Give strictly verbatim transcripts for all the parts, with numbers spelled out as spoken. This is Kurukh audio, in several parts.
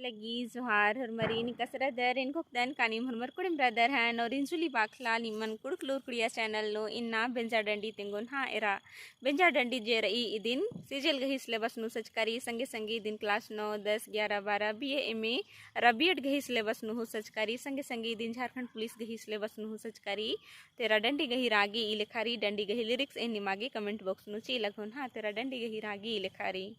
लगी जोहार होरमर, एन कसरदर, एन घोखदन कानिम होरमर कुड़िम रअदर हन, और इंजुली बाखला निमन कुँड़ुख़ लूर कुड़िया channel नू इन्ना बेंजा डंडी तेंगोन। हाँ एरा, बेंजा डंडी जे रई इदिन CGL गही syllabus नू सचकारी, संगे संगे इदिन class नौ, दस, ग्यारह, बारह, BA, MA, अरा B.Ed गही syllabus नू हूँ सचकारी, संगे संगे इदिन झारखंड पुलिस गही syllabus नू हूँ सचकारी। तेरा डंडी गही रागी ई लेखा रई, डंडी गही lyrics एन निमागे comment box नू चिआ लगोन। हाँ, तेरा डंडी गही रागी ई लेखा रई।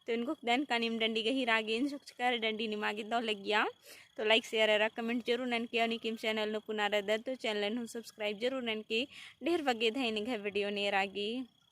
तो एन घोखदन कानिम डंडी गही रागेन सुखचकर डंडी निमागे दव लगिया। तो like, share अरा comment जरूर ननके, और नीकिम channel नू पुना रअदर तो channel नू subscribe जरूर ननके। ढेर बग्गे धैन एंग्है video ने रागी।